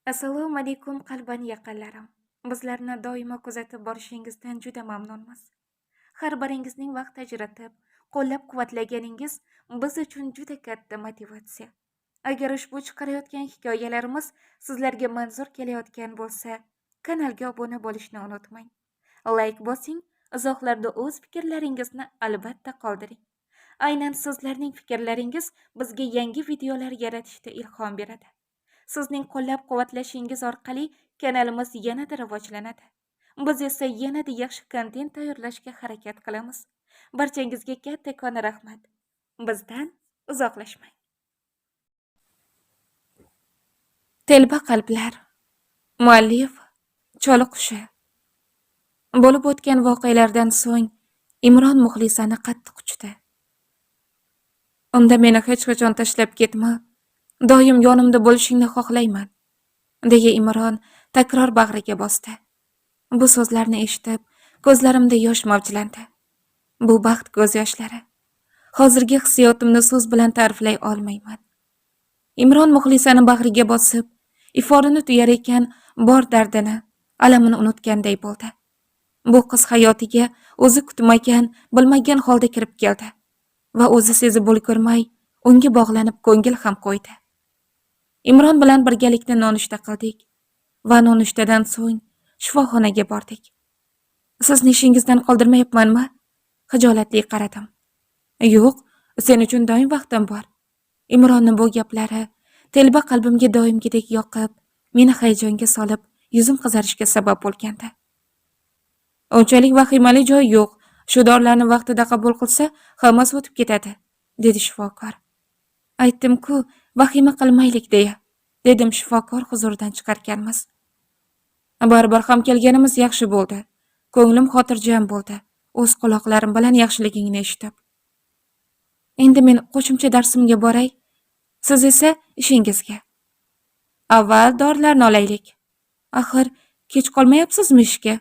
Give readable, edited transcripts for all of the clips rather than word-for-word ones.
Assalomu alaykum, qalban yaqinlarim. Bizlarni doimo kuzatib borishingizdan juda mamnunmiz. Har biringizning vaqt ajratib, qo'llab-quvvatlaganingiz biz uchun juda katta motivatsiya. Agar ushbu chiqarayotgan hikoyalarimiz sizlarga manzur kelayotgan bo'lsa, kanalga obuna bo'lishni unutmang. Layk bosing, izohlarda o'z fikrlaringizni albatta qoldiring. Aynan sizlarning fikrlaringiz bizga yangi videolar yaratishda ilhom beradi. Sizning qo'llab-quvvatlashingiz orqali kanalimiz yanada rivojlanadi. Biz esa yanada yaxshi kontent tayyorlashga harakat qilamiz. Barchangizga kattakon rahmat. Bizdan uzoqlashmang. Telba qalblar. Muallif Choli qushi. Bo'lib o'tgan voqealardan so'ng Imron Muxlisani qattiq quchdi. Unda meni hech qachon tashlab ketma. Doim yonimda bo'lishingni xohlayman, deya Imron takror bag'riga bosdi. Bu so'zlarni eshitib, ko'zlarimda yosh mavjlandi. Bu baxt ko'z yoshlari. Hozirgi hissiyotimni so'z bilan ta'riflay olmayman. Imron Muxlisani bag'riga bosib, iforini tuyar ekan, bor dardini, alamini unutganday bo'ldi. Bu qiz hayotiga o'zi kutmagan, bilmagan holda kirib keldi va o'zi sezib ulgurmay unga bog'lanib ko'ngil ham qo'ydi. Imron bilan birgalikda nonushta qildik va nonushtadan so'ng shifoxonaga bordik. Sizni ishingizdan qoldirmayapmanmi? Xijolatli qaradim. Yo'q, sen uchun doim vaqtim bor. Imronni bu gaplari telba qalbimga doimgidek yoqib, meni hayajonga solib, yuzim qizarishga sabab bo'lgandi. Unchalik vahimali joy yo'q. Shu dorilarni vaqtida qabul qilsa, hammasi o'tib ketadi, dedi shifokor. Aytdim-ku, vahima qilmaylik deya, dedim shifokor huzuridan chiqarkanmiz. Baribir ham kelganimiz yaxshi bo'ldi. Ko'nglim xotirjam bo'ldi. O'z quloqlarim bilan yaxshiligingni eshitib. Endi men qo'shimcha darsimga boray, siz esa ishingizga. Avval dorilarni olaylik. Axir kech qolmayapsizmi ishga?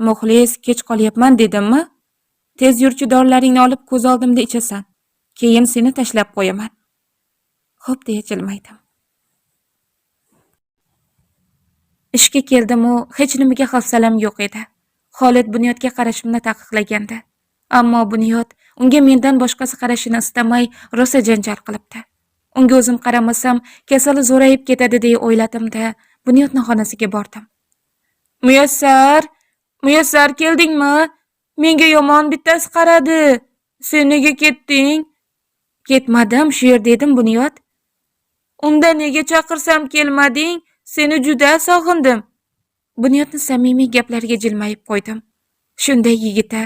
Muxlis, kech qolyapman dedimmi? Tez yurchi, dorilaringni olib ko'z oldimda ichasan. Keyin seni tashlab qo'yaman. Xo'p, deya jilmaydim. Ishga keldim-u, hech nimaga hafsalam yo'q edi. Xolid Bunyodga qarashimni taqiqlagandi. Ammo Bunyod unga mendan boshqasi qarashini istamay rosa janjal qilibdi. Unga o'zim qaramasam, kasali zo'rayib ketadi deya o'yladim-da, Bunyodni xonasiga bordim. Muyassar, Muyassar, keldingmi? Menga yomon bittasi qaradi. Sen nega ketding? Ketmadim, shu yerda edim, Bunyod. Unda nega chaqirsam kelmading? Seni juda sog'indim. Bunyodni samimiy gaplariga jilmayib qo'ydim. Shunday yigita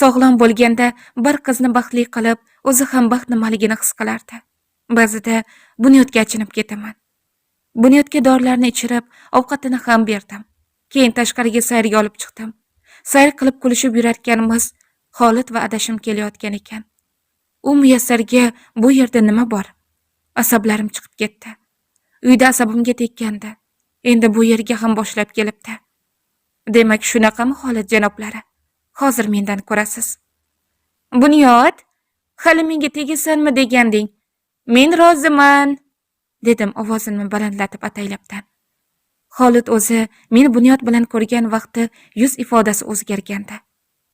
sog'lom bo'lganda bir qizni baxtli qilib, o'zi ham baxt nimaligini his qilardi. Ba'zida Bunyodga achinib ketaman. Bunyodga dorilarni ichirib, ovqatini ham berdim. Keyin tashqariga sayrga olib chiqdim. Sayr qilib kulishib yurarkanmiz, Xolid va adashim kelayotgan ekan. U Muyassarga bu yerda nima bor? Asablarim chiqib ketdi. Uyda asabimga tekkandi. Endi bu yerga ham boshlab kelibdi. Demak, shunaqami, Xolid janoblari? Hozir mendan ko'rasiz. Bunyod, hali menga tegasanmi deganding. Men roziman, dedim ovozimni balandlatib ataylabdan. Xolid o'zi meni Bunyod bilan ko'rgan vaqti yuz ifodasi o'zgargandi.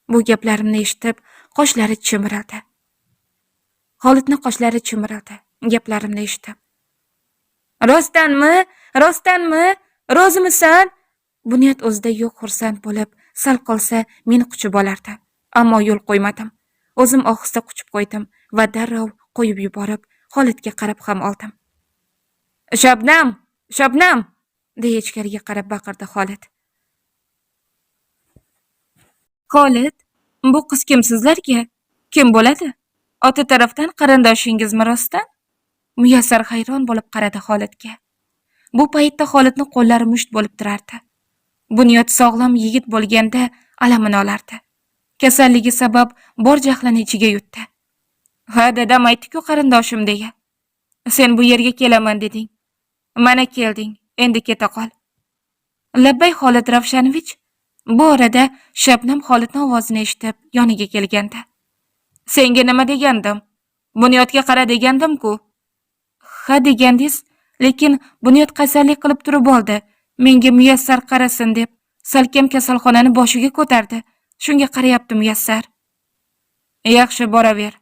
Bu gaplarimni eshitib, qoshlari chimirildi. Xolidni qoshlari chimirildi gaplarimni eshitib. Rostdanmi? Rostdanmi? Rozimisan? Bunyod o'zida yo'q xursand bo'lib, sal qolsa meni quchib olardi. Ammo yo'l qo'ymadim. O'zim ohista quchib qo'ydim va darrov qo'yib yuborib, Xolidga qarab ham oldim. Shabnam, Shabnam, deya ichkariga qarab baqirdi Xolid. Xolid, bu qiz kim sizlarga? Kim bo'ladi? Ota tarafdan qarindoshingizmi rostdan? Muyassar hayron bo'lib qaradi Xolidga. Bu paytda Xolidni qo'llari musht bo'lib turardi. Bunyod sog'lom yigit bo'lganda alamini olardi. Kasalligi sabab bor jahlini ichiga yutdi. Ha, dadam aytdi-ku qarindoshim deya. Sen bu yerga kelaman deding. Mana kelding, endi keta qol. Labbay, Xolid Ravshanovich. Bu orada Shabnam Xolidni ovozini eshitib yoniga kelgandi. Senga nima degandim? Bunyodga qara degandim-ku. Ha, degandiz, Lekin Bunyod qaysarlik qilib turib oldi. Menga Muyassar qarasin deb salkam kasalxonani boshiga ko'tardi. Shunga qarayapti Muyassar. Yaxshi, boraver,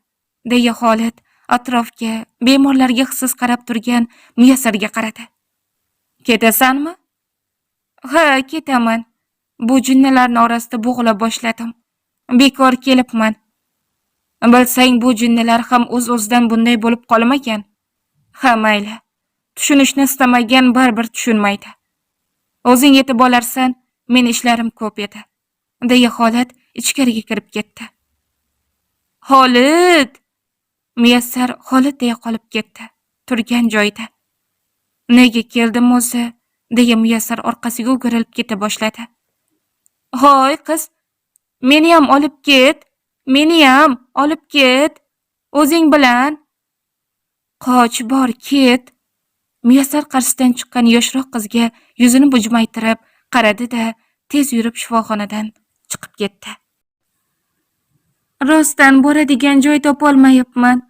deya Xolid atrofga, bemorlarga hissiz qarab turgan Muyassarga qaradi. Ketasanmi? Ha, ketaman. Bu jinnilarning orasida bo'g'ila boshladim. Bekor kelibman. Bilsang, bu jinnilar ham o'z-o'zidan bunday bo'lib qolmagan. Ha, mayli. Tushunishni istamagan baribir tushunmaydi. O'zing yetib olarsan, men ishlarim ko'p edi, deya Xolid ichkariga kirib ketdi. Xolid! Muyassar Xolid deya qolib ketdi, turgan joyida. Nega keldim o'zi? Deya Muyassar orqasiga o'girilib keta boshladi. Hoy qiz, meniyam olib ket, meniyam olib ket, o'zing bilan. Qoch, bor, ket. Muyassar qarshisidan chiqqan yoshroq qizga yuzini bujmaytirib qaradi-da, tez yurib shifoxonadan chiqib ketdi. Rostdan boradigan joy topolmayapman.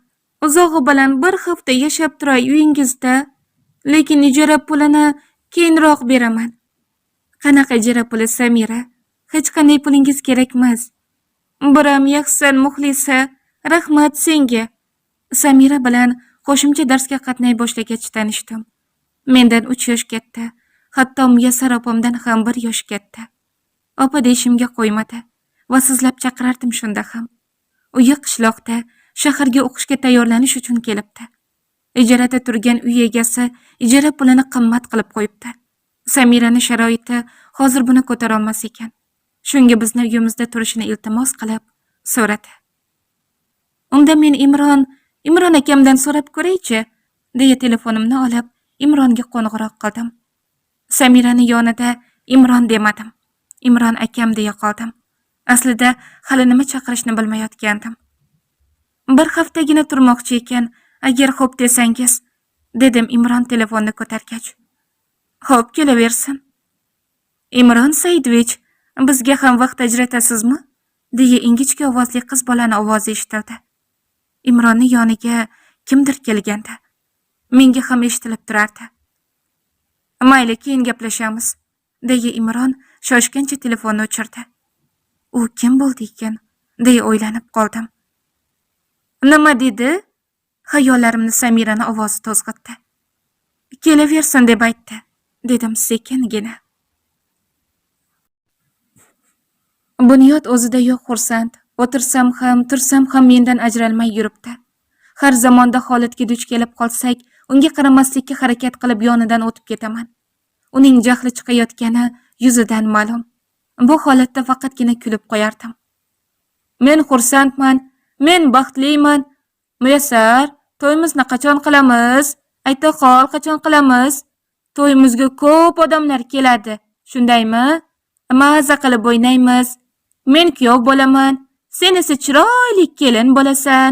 Uzog'i bilan bir hafta yashab turay uyingizda, lekin ijara pulini keyinroq beraman. Qanaqa ijara puli, Samira? Hech qanday pulingiz kerakmas. Biram yaxshisan, Muxlisa, rahmat senga. Samira bilan qo'shimcha darsga qatnay boshlagach tanishdim. Mendan 3 yosh katta, hatto Muyassar opamdan ham 1 yosh katta. Opa deyishimga qo'ymadi va sizlab chaqirardim shunda ham. Uyi qishloqda, shaharga o'qishga tayyorlanish uchun kelibdi. Ijarada turgan uy egasi ijara pulini qimmat qilib qo'yibdi. Samirani sharoiti hozir buni ko'tara olmas ekan. Shunga bizni uyimizda turishini iltimos qilib so'radi. Unda men Imron akamdan so'rab ko'raychi, deya telefonimni olib Imronga qo'ng'iroq qildim. Samirani yonida Imron demadim. Imron akam deya qoldim. Aslida hali nima chaqirishni bilmayotgandim. Bir haftagina turmoqchi ekan, agar xo'p desangiz, dedim Imron telefonni ko'targach. Xo'p, kelaversin. Imron Saidovich, bizga ham vaqt ajratasizmi? Deya ingichka ovozli qiz bolani ovozi eshitildi. Imronni yoniga kimdir kelgandi. Menga ham eshitilib turardi. Mayli, keyin gaplashamiz, deya Imron shoshgancha telefonni o'chirdi. U kim bo'ldi ekan, deya o'ylanib qoldim. Nima dedi? Xayollarimni Samirani ovozi to'zg'itdi. Kelaversin deb aytdi, dedim sekingina. Bunyod o'zida yo'q xursand. O'tirsam ham, tursam ham mendan ajralmay yuribdi. Har zamonda holatga duch kelib qolsak, unga qaramaslikka harakat qilib yonidan o'tib ketaman. Uning jahli chiqayotgani yuzidan ma'lum. Bu holatda faqatgina kulib qo'yardim. Men xursandman, men baxtliman. Muyassar, to'yimizni qachon qilamiz? Ayta qol, qachon qilamiz? To'yimizga ko'p odamlar keladi, shundaymi? Maza qilib o'ynaymiz. Men kuyov bo'laman, sen esa chiroyli kelin bo'lasan.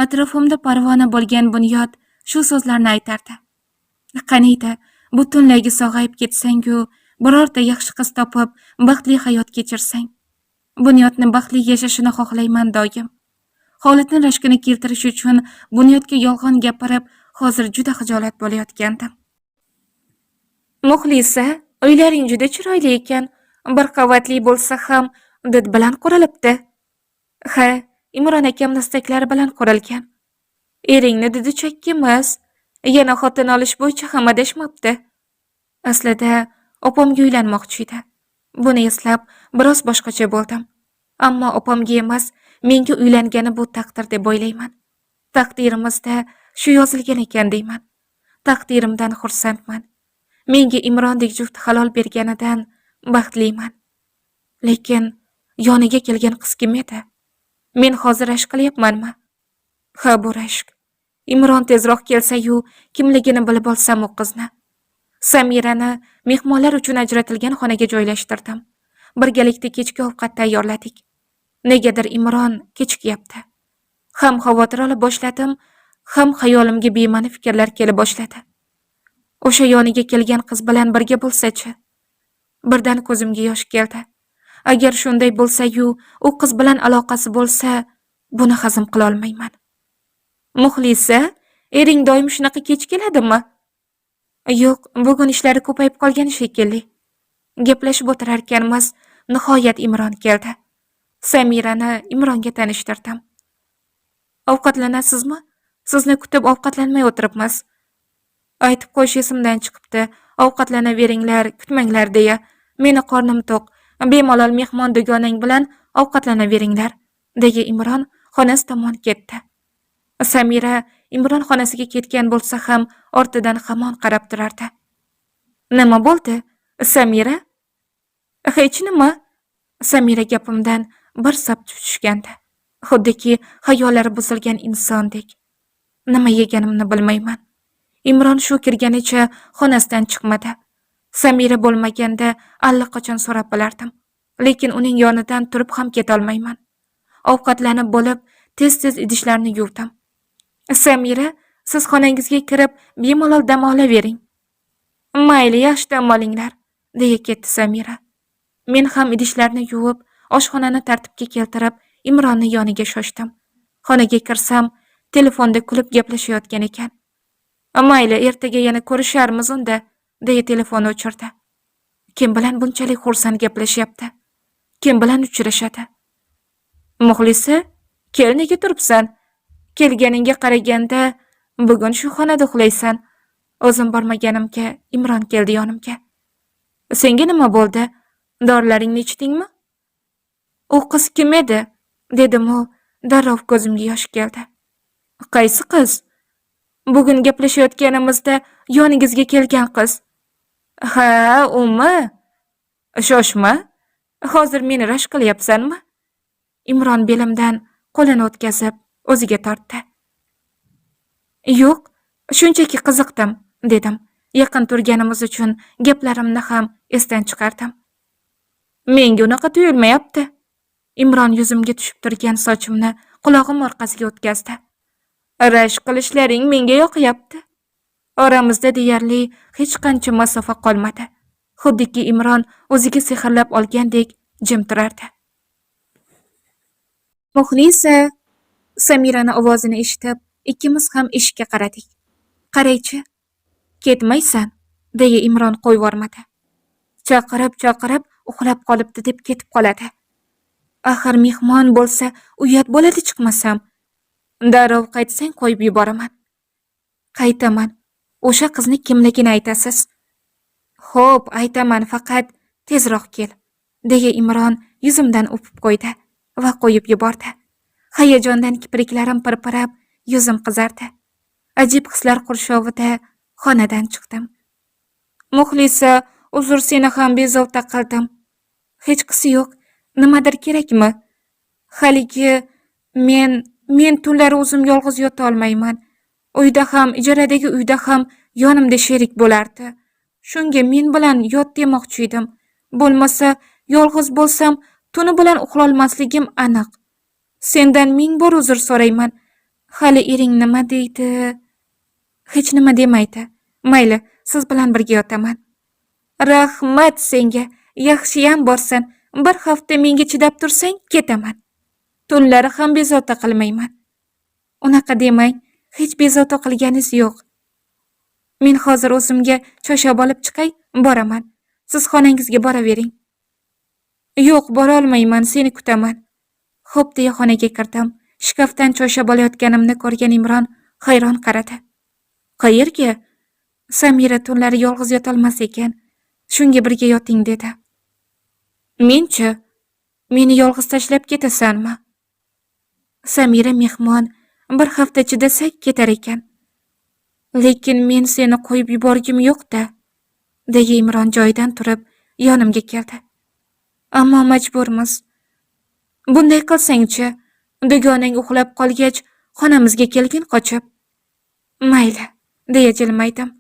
Atrofimda parvona bo'lgan Bunyod shu so'zlarni aytardi. Qaniydi, butunlayga sog'ayib ketsang-u, birorta yaxshi qiz topib, baxtli hayot kechirsang. Bunyodni baxtli yashashini xohlayman doim. Holatni rashkini keltirish uchun Bunyodga yolg'on gapirib, hozir juda xijolat bo'layotgandim. Muxlisa, uylaring juda chiroyli ekan. Bir qavatli bo'lsa ham did bilan qurilibdi. Ha, Imron akamni istaklari bilan qurilgan. Eringni didi chakki emas, yana xotin olish bo'yicha ham adashmabdi. Aslida opamga uylanmoqchi edi. Buni eslab biroz boshqacha bo'ldim. Ammo opamga emas, menga uylangani bu taqdir deb o'ylayman. Taqdirimizda shu yozilgan ekan deyman. Taqdirimdan xursandman. Menga Imrondek juft halol berganidan baxtliman. Lekin yoniga kelgan qiz kim edi? Men hozir rashk qilyapmanmi? Ha, bu rashk. Imron tezroq kelsa-yu, kimligini bilib olsam u qizni. Samirani mehmonlar uchun ajratilgan xonaga joylashtirdim. Birgalikda kechki ovqat tayyorladik. Negadir Imron kechikyapti. Ham xavotir ola boshladim, ham xayolimga bema'ni fikrlar kela boshladi. O'sha yoniga kelgan qiz bilan birga bo'lsa-chi? Birdan ko'zimga yosh keldi. Agar shunday bo'lsa-yu, u qiz bilan aloqasi bo'lsa, buni hazm qila olmayman. Muxlisa, ering doim shunaqa kech keladimi? Yo'q, bugun ishlari ko'payib qolgan shekilli. Gaplashib o'tirarkanmiz, nihoyat Imron keldi. Samirani Imronga tanishtirdim. Ovqatlanasizmi? Sizni kutib ovqatlanmay o'tiribmiz. Aytib qo'yish esimdan chiqibdi. Ovqatlanaveringlar, kutmanglar deya. Meni qornim to'q. Bemalol mehmon dugonang bilan ovqatlanaveringlar, deya Imron xonasi tomon ketdi. Samira Imron xonasiga ketgan bo'lsa ham ortidan hamon qarab turardi. Nima bo'ldi, Samira? Hech nima. Samira gapimdan bir sapchib tushgandi. Xuddiki xayollari buzilgan insondek. Nima yeganimni bilmayman. Imron shu kirganicha xonasidan chiqmadi. Samira bo'lmaganda allaqachon so'rab bilardim. Lekin uning yonidan turib ham ketolmayman. Ovqatlanib bo'lib, tez-tez idishlarni yuvdim. Samira, siz xonangizga kirib, bemalol dam olavering. Mayli, yaxshi dam olinglar, deya ketdi Samira. Men ham idishlarni yuvib, oshxonani tartibga keltirib, Imronni yoniga shoshdim. Xonaga kirsam, telefonda kulib gaplashayotgan ekan. Mayli, ertaga yana ko'risharmiz unda, deya telefonni o'chirdi. Kim bilan bunchalik xursand gaplashyapti? Kim bilan uchrashadi? Muxlisa, kel, nega turibsan? Kelganingga qaraganda bugun shu xonada uxlaysan. O'zim bormaganimga Imron keldi yonimga. Senga nima bo'ldi? Dorilaringni ichdingmi? U qiz kim edi? Dedim u, darrov ko'zimga yosh keldi. Qaysi qiz? Bugun gaplashayotganimizda yoningizga kelgan qiz. Ha, umi? Shoshma. Hozir meni rashk qilyapsanmi? Imron belimdan qo'lini o'tkazib, o'ziga tortdi. Yo'q, shunchaki qiziqdim, dedim. Yaqin turganimiz uchun gaplarimni ham esdan chiqardim. Menga unaqa tuyulmayapti. Imron yuzimga tushib turgan sochimni qulog'im orqasiga o'tkazdi. Rashk qilishlaring menga yoqyapti. Oramizda deyarli hech qancha masofa qolmadi. Xuddiki Imron o'ziga sehrlab olgandek jim turardi. Muxlisa, Samirani ovozini eshitib, ikkimiz ham eshikka qaradik. Qaraychi, ketmaysan, deya Imron qo'yvormadi. Chaqirib-chaqirib uxlab qolibdi deb ketib qoladi. Axir mehmon bo'lsa, uyat bo'ladi chiqmasam. Darrov qaytsang qo'yib yuboraman. Qaytaman. O'sha qizni kimligini aytasiz. Xo'p, aytaman, faqat tezroq kel, deya Imron yuzimdan o'pib qo'ydi va qo'yib yubordi. Hayajondan kipriklarim pirpirab, yuzim qizardi. Ajib hislar qurshovida xonadan chiqdim. Muxlisa, uzr, seni ham bezovta qildim. Hechqisi yo'q. Nimadir kerakmi? Haligi men tunlari o'zim yolg'iz yota olmayman. Uyda ham, ijaradagi uyda ham yonimda sherik bo'lardi. Shunga men bilan yot demoqchi edim. Bo'lmasa, yolg'iz bo'lsam, tuni bilan uxlolmasligim aniq. Sendan ming bor uzr so'rayman. Hali ering nima deydi? Hech nima demaydi. Mayli, siz bilan birga yotaman. Rahmat senga. Yaxshiyam borsan. Bir hafta menga chidab tursang, ketaman. Tunlari ham bezovta qilmayman. Unaqa demang, hech bezovta qilganingiz yo'q. Men hozir o'zimga choyshab olib chiqay, boraman. Siz xonangizga boravering. Yo'q, borolmayman, seni kutaman. Xo'p, deya xonaga kirdim. Shkafdan choyshab olayotganimni ko'rgan Imron hayron qaradi. Qayerga? Samira tunlari yolg'iz yotolmas ekan. Shunga birga yoting dedi. Menchi? Meni yolg'iz tashlab ketasanmi? Samira mehmon, bir hafta chidasak ketar ekan. Lekin men seni qo'yib yuborgim yo'q-da, deya Imron joyidan turib yonimga keldi. Ammo majburmiz. Bunday qilsang-chi, dugonang uxlab qolgach, xonamizga kelgin qochib. Mayli, deya jilmaydim.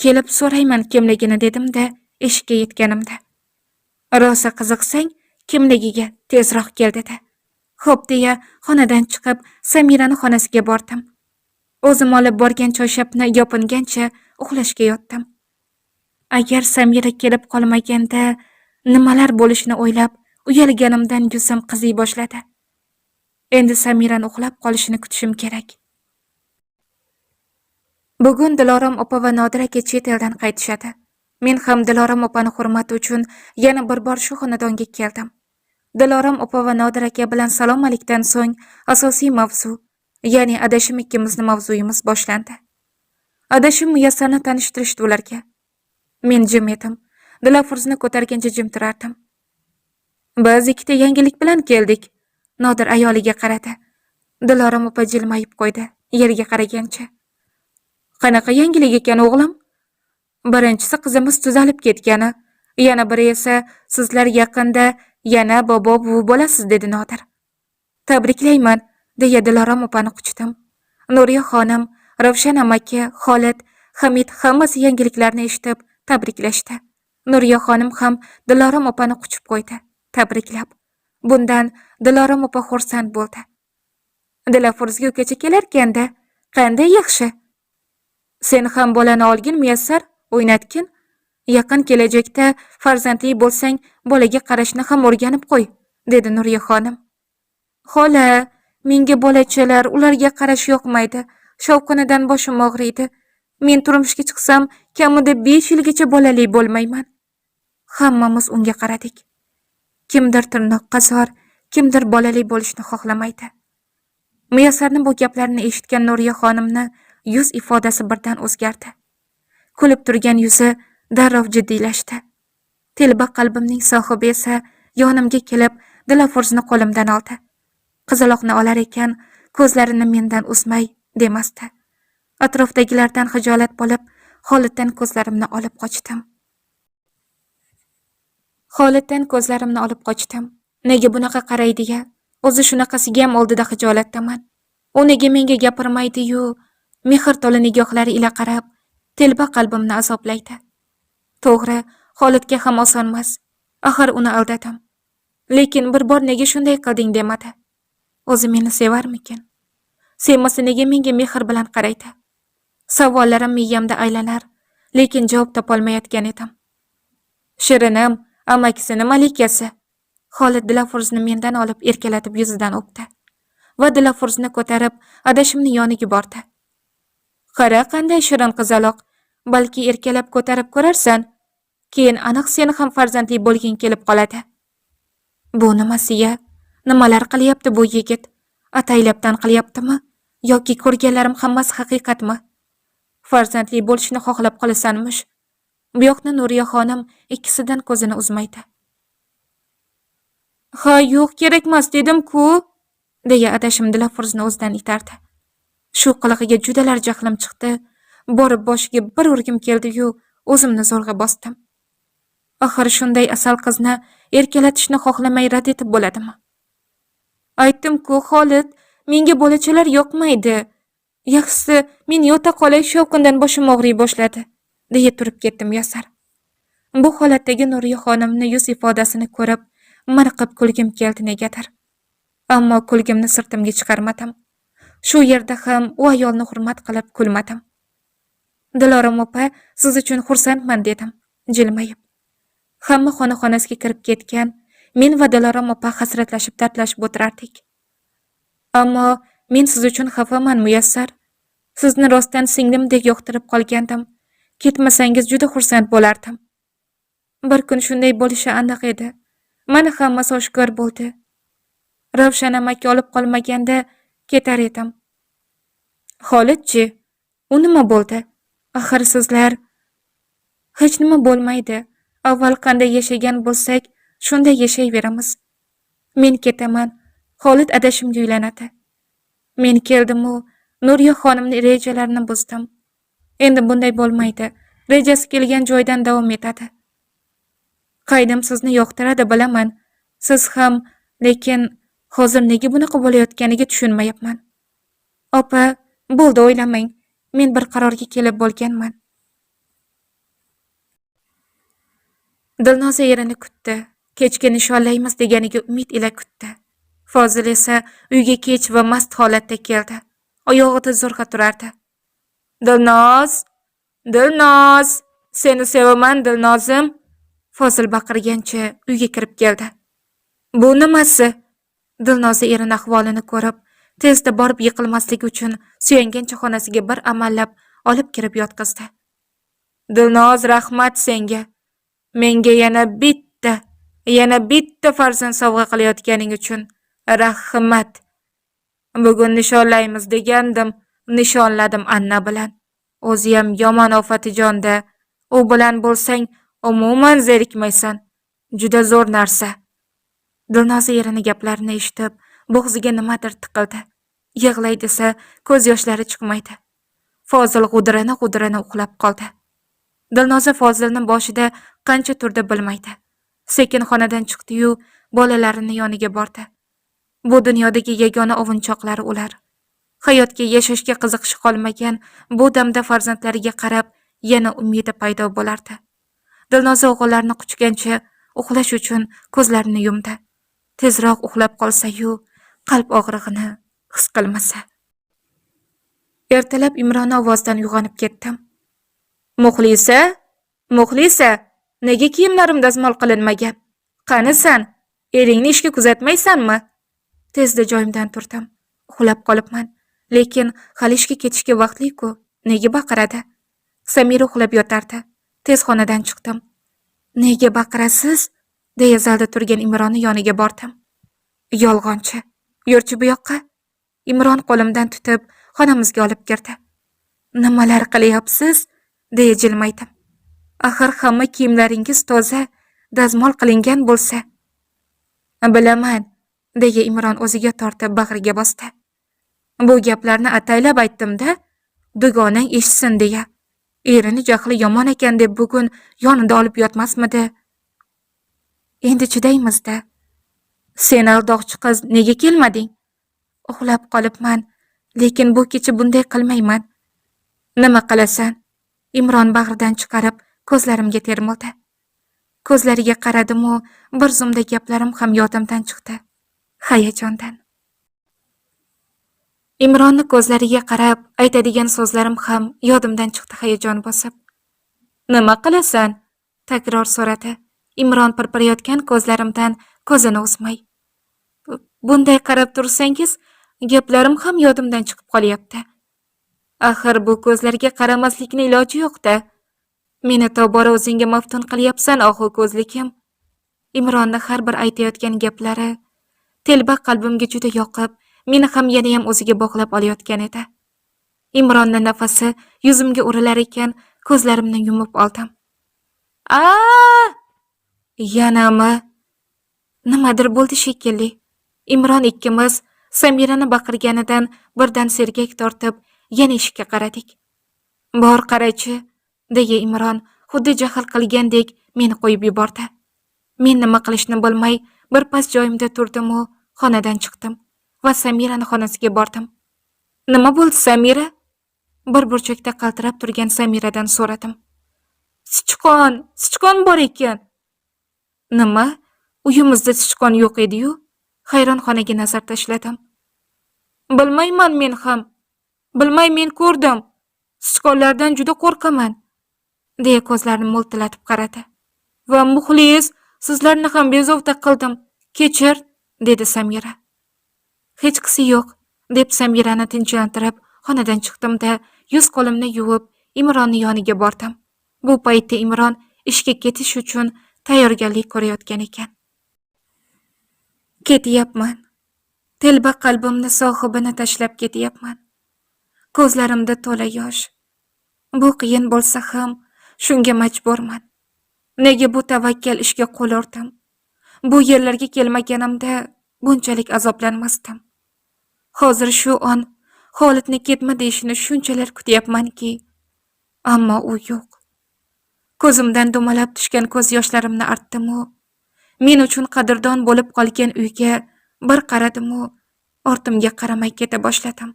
Kelib so'rayman kimligini dedim-da, eshikka yetganimda. Rosa qiziqsang, kimligiga tezroq kel dedi. Xo'p, deya xonadan chiqib, Samirani xonasiga bordim. O'zim olib borgan choyshabni yopingancha uxlashga yotdim. Agar Samira kelib qolmaganda nimalar bo'lishini o'ylab, uyalganimdan yuzim qiziy boshladi. Endi Samirani uxlab qolishini kutishim kerak. Bugun Dilorom opa va Nodir aka chet eldan qaytishadi. Men ham Dilorom opani hurmati uchun yana bir bor shu xonadonga keldim. Dilorom opa va Nodir aka bilan salom alikdan so'ng asosiy mavzu, ya'ni adashim ikkimizni mavzuyimiz boshlandi. Adashim Muyassarni tanishtirishdi ularga. Men jim edim. Dilafruzni ko'targancha jim turardim. Biz ikkita yangilik bilan keldik. Nodir ayoliga qaradi. Dilorom opa jilmayib qo'ydi, yerga qaragancha. Qanaqa yangilik ekan, o'g'lim? Birinchisi qizimiz tuzalib ketgani, yana biri esa sizlar yaqinda yana bobo buvi bo'lasiz, dedi Nodir. Tabriklayman, deya Dilorom opani quchdim. Nuriya xonim, Ravshan amaki, Xolid, Hamid hammasi yangiliklarni eshitib tabriklashdi. Nuriya xonim ham Dilorom opani quchib qo'ydi, tabriklab. Bundan Dilorom opa xursand bo'ldi. Dilafruzga ukacha kelarkan-da, qanday yaxshi. Sen ham bolani olgin, Muyassar, o'ynatgin. Yaqin kelajakda farzandli bo'lsang, bolaga qarashni ham o'rganib qo'y, dedi Nuriya xonim. Xola, menga bolachalar, ularga qarash yoqmaydi. Shovqinidan boshim og'riydi. Men turmushga chiqsam, kamida 5 yilgacha bolali bo'lmayman. Hammamiz unga qaradik. Kimdir tirnoqqa zor, kimdir bolali bo'lishni xohlamaydi. Muyassarning bu gaplarini eshitgan Nuriya xonimni yuz ifodasi birdan o'zgardi. Kulib turgan yuzi darrov jiddiylashdi. Telba qalbimning sohibi esa yonimga kelib, Dilafruzni qo'limdan oldi. Qizaloqni olar ekan, ko'zlarini mendan uzmay demasdi. Atrofdagilardan xijolat bo'lib, Xoliddan ko'zlarimni olib qochdim. Xoliddan ko'zlarimni olib qochdim. Nega bunaqa qaraydi-ya? O'zi shunaqasiga ham oldida xijolatdaman. U nega menga gapirmaydi-yu, mehr to'la nigohlari ila qarab, telba qalbimni azoblaydi. To'g'ri, Xolidga ham osonmas. Axir uni aldadim. Lekin bir bor nega shunday qilding demadi. O'zi meni sevarmikin? Sevmasa nega menga mehr bilan qaraydi? Savollarim miyamda aylanar, lekin javob topolmayotgan edim. Shirinim, amakisini malikasi. Xolid Dilafruzni mendan olib erkalatib yuzidan o'pdi. Va Dilafruzni ko'tarib adashimni yoniga bordi. Qara, qanday shirin qizaloq. Balki erkalab ko'tarib ko'rarsan. Keyin aniq seni ham farzandli bo'lging kelib qoladi. Bu nimasi-ya? Nimalar qilyapti bu yigit? Ataylabdan qilyaptimi? Yoki ko'rganlarim hammasi haqiqatmi? Farzandli bo'lishni xohlab qolasanmish. Bu yoqni Nuriya xonim ikkisidan ko'zini uzmaydi. Ha, yo'q, kerakmas dedim-ku, deya adashim Dilafruzni o'zidan itardi. Shu qilig'iga judalar jahlim chiqdi. Borib boshiga bir urgim keldi-yu, o'zimni zo'rg'a bosdim. Axir shunday asal qizni erkalatishni xohlamay rad etib bo'ladimi? Aytdim-ku, Xolid, menga bolachalar yoqmaydi. Yaxshisi, men yota qolay, shovqindan boshim og'riy boshladi, deya turib ketdim Muyassar. Bu holatdagi Nuriya xonimni yuz ifodasini ko'rib, miriqib kulgim keldi negadir. Ammo kulgimni sirtimga chiqarmadim. Shu yerda ham u ayolni hurmat qilib kulmadim. Dilorom opa, siz uchun xursandman, dedim, jilmayib. Hamma xona-xonasiga kirib ketgan, men va Dilorom opa hasratlashib dardlashib o'tirardik. Ammo men siz uchun xafaman, Muyassar. Sizni rostdan singlimdek yoqtirib qolgandim. Ketmasangiz juda xursand bo'lardim. Bir kun shunday bo'lishi aniq edi. Mana hammasi oshkor bo'ldi. Ravshan amaki olib qolmaganda ketar edim. Xolidchi? U nima bo'ldi? Axir sizlar. Hech nima bo'lmaydi. Avval qanday yashagan bo'lsak, shunday yashayveramiz. Men ketaman. Xolid adashimga uylanadi. Men keldim-u, Nuriya xonimning rejalarini buzdim. Endi bunday bo'lmaydi. Rejasi kelgan joydan davom etadi. Qaynim sizni yoqtiradi, bilaman. Siz ham, lekin hozir nega bunaqa bo'layotganiga tushunmayapman. Opa, bo'ldi, o'ylamang. Men bir qarorga kelib bo'lganman. Dilnoza erini kutdi. Kechga nishonlaymiz deganiga umid ila kutdi. Fozil esa uyga kech va mast holatda keldi. Oyog'ida zo'rg'a turardi. Dilnoz, Dilnoz, seni sevaman, Dilnozim. Fozil baqirgancha uyga kirib keldi. Bu nimasi? Dilnoza erini ahvolini ko'rib, tezda borib yiqilmasligi uchun suyangancha xonasiga bir amallab Olib kirib yotqizdi. Dilnoz, rahmat senga. Menga yana bitta, yana bitta farzand sovg'a qilayotganing uchun rahmat. Bugun nishonlaymiz degandim, nishonladim Anna bilan. O'ziyam yomon ofatijonda. U bilan bo'lsang, umuman zerikmaysan. Juda zo'r narsa. Dilnoza erini gaplarini eshitib, bo'g'ziga nimadir tiqildi. Yig'lay desa, ko'z yoshlari chiqmaydi. Fozil g'udirana-g'udirana uxlab qoldi. Dilnoza Fozilning boshida qancha turdi bilmaydi. Sekin xonadan chiqdi-yu, bolalarini yoniga bordi. Bu dunyodagi yagona ovunchoqlari ular. Hayotga, yashashga qiziqishi qolmagan bu damda farzandlariga qarab yana umidi paydo bo'lardi. Dilnoza o'g'illarini quchgancha uxlash uchun ko'zlarini yumdi. Tezroq uxlab qolsa-yu, qalb og'rig'ini his qilmasa. Ertalab Imronni ovozidan uyg'onib ketdim. Muxlisa? Muxlisa, nega kiyimlarim dazmol qilinmagan? Qanisan? Eringni ishga kuzatmaysanmi? Tezda joyimdan turdim. Uxlab qolibman. Lekin hali ishga ketishga vaqtli-ku. Nega baqiradi? Samira uxlab yotardi. Tez xonadan chiqdim. Nega baqirasiz? Deya zalda turgan Imronni yoniga bordim. Yolg'onchi. Yurchi bu yoqqa. Imron qo'limdan tutib xonamizga olib kirdi. Nimalar qilyapsiz? Deya jilmaydim. Axir hamma kiyimlaringiz toza, dazmol qilingan bo'lsa. Bilaman, deya Imron o'ziga tortib bag'riga bosdi. Bu gaplarni ataylab aytdim-da, dugonang eshitsin deya. Erini jahli yomon ekan deb bugun yonida olib yotmasmidi? Endi chidaymiz-da. Sen aldoqchi qiz, nega kelmading? Uxlab qolibman, lekin bu kecha bunday qilmayman. Nima qilasan? Imron bag'ridan chiqarib ko'zlarimga termildi. Ko'zlariga qaradimu bir zumda gaplarim ham yodimdan chiqdi. Hayajondan. Imronni ko'zlariga qarab aytadigan so'zlarim ham yodimdan chiqdi hayajon bosib. Nima qilasan? Takror so'radi. Imron pirpirayotgan ko'zlarimdan ko'zini uzmay. Bunday qarab tursangiz, gaplarim ham yodimdan chiqib qolyapti. Axir bu ko'zlarga qaramaslikni iloji yo'q-da. Meni tobora o'zingga maftun qilyapsan, ohu ko'zlikim. Imronni har bir aytayotgan gaplari telba qalbimga juda yoqib, meni ham yanayam o'ziga bog'lab olayotgan edi. Imronni nafasi yuzimga urilar ekan, ko'zlarimni yumib oldim. A! Yanami? Nimadir bo'ldi shekilli. Imron ikkimiz Samirani baqirganidan birdan sergak tortib, yana eshikka qaradik. Bor qarachi, deya Imron xuddi jahl qilgandek meni qo'yib yubordi. Men nima qilishni bilmay, bir pas joyimda turdim-u, xonadan chiqdim va Samirani xonasiga bordim. Nima bo'ldi, Samira? Bir burchakda qaltirab turgan Samiradan so'radim. Sichqon, sichqon bor ekan. Nima? Uyimizda sichqon yo'q edi-yu. Hayron xonaga nazar tashladim. Bilmayman men ham. Bilmay, men ko'rdim. Sichqonlardan juda qo'rqaman, deya ko'zlarini mo'ltillatib qaradi. Va Muxlis, sizlarni ham bezovta qildim. Kechir, dedi Samira. Hechqisi yo'q, deb Samirani tinchlantirib, xonadan chiqdim-da, yuz qo'limni yuvib, Imronni yoniga bordim. Bu paytda Imron ishga ketish uchun tayyorgarlik ko'rayotgan ekan. Ketyapman. Telba qalbimni sohibini tashlab ketyapman. Ko'zlarimda to'la yosh. Bu qiyin bo'lsa ham shunga majburman. Nega bu tavakkal ishga qo'l urdim? Bu yerlarga kelmaganimda bunchalik azoblanmasdim. Hozir shu on Xolidni ketma deyishini shunchalar kutyapmanki, ammo u yo'q. Ko'zimdan dumalab tushgan ko'z yoshlarimni artdim-u, men uchun qadrdon bo'lib qolgan uyga bir qaradimu, ortimga qaramay keta boshladim.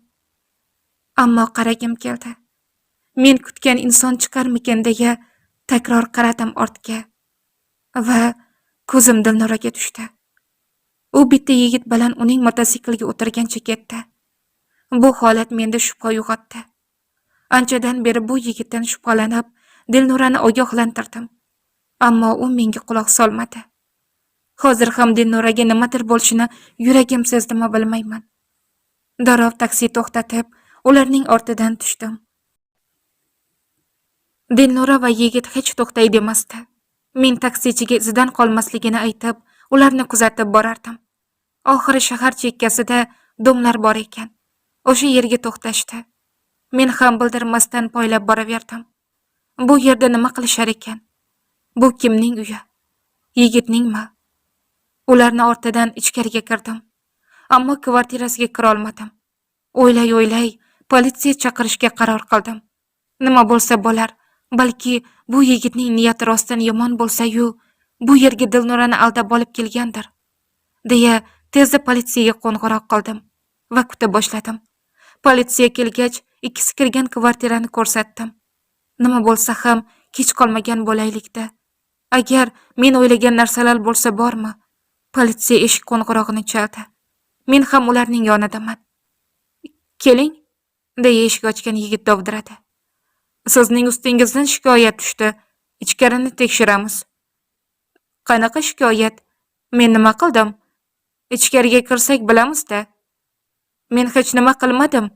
Ammo qaragim keldi. Men kutgan inson chiqarmikin deya takror qaradim ortga va ko'zim Dilnoraga tushdi. U bitta yigit bilan uning mototsiklga o'tirgancha ketdi. Bu holat menda shubha uyg'otdi. Anchadan beri bu yigitdan shubhalanib, Dilnurani ogohlantirdim. Ammo u menga quloq solmadi. Hozir ham Dilnuraga nimadir bo'lishini yuragim sezdimi, bilmayman. Darrov taksi to'xtatib, ularning ortidan tushdim. Dilnura va yigit hech to'xtay demasdi. Men taksichiga izidan qolmasligini aytib, ularni kuzatib borardim. Oxiri shahar chekkasida domlar bor ekan. O'sha yerga to'xtashdi. Men ham bildirmasdan poylab boraverdim. Bu yerda nima qilishar ekan? Bu kimning uyi? Yigitningmi? Ularni ortidan ichkariga kirdim. Ammo kvartirasiga kirolmadim. O'ylay-o'ylay politsiya chaqirishga qaror qildim. Nima bo'lsa bo'lar, balki bu yigitning niyati rostdan yomon bo'lsa-yu, bu yerga Dilnurani aldab olib kelgandir, deya tezda politsiyaga qo'ng'iroq qildim va kuta boshladim. Politsiya kelgach, ikkisi kirgan kvartirani ko'rsatdim. Nima bo'lsa ham kech qolmagan bo'laylik-da. Agar men o'ylagan narsalar bo'lsa bormi? Politsiya eshik qo'ng'irog'ini chaldi. Men ham ularning yonidaman. "Keling", deya eshik ochgan yigit dovdiradi. "Sizning ustingizdan shikoyat tushdi. Ichkarini tekshiramiz." "Qanaqa shikoyat? Men nima qildim?" "Ichkariga kirsak bilamiz-da." "Men hech nima qilmadim",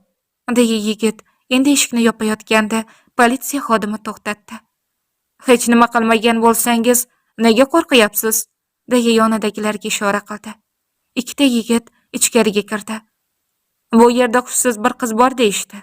deya yigit endi eshikni yopayotganda politsiya xodimi to'xtatdi. "Hech nima qilmagan bo'lsangiz, nega qo'rqyapsiz?" deya yonidagilarga ishora qildi. Ikkita yigit ichkariga kirdi. "Bu yerda hushsiz bir qiz bor deyishdi."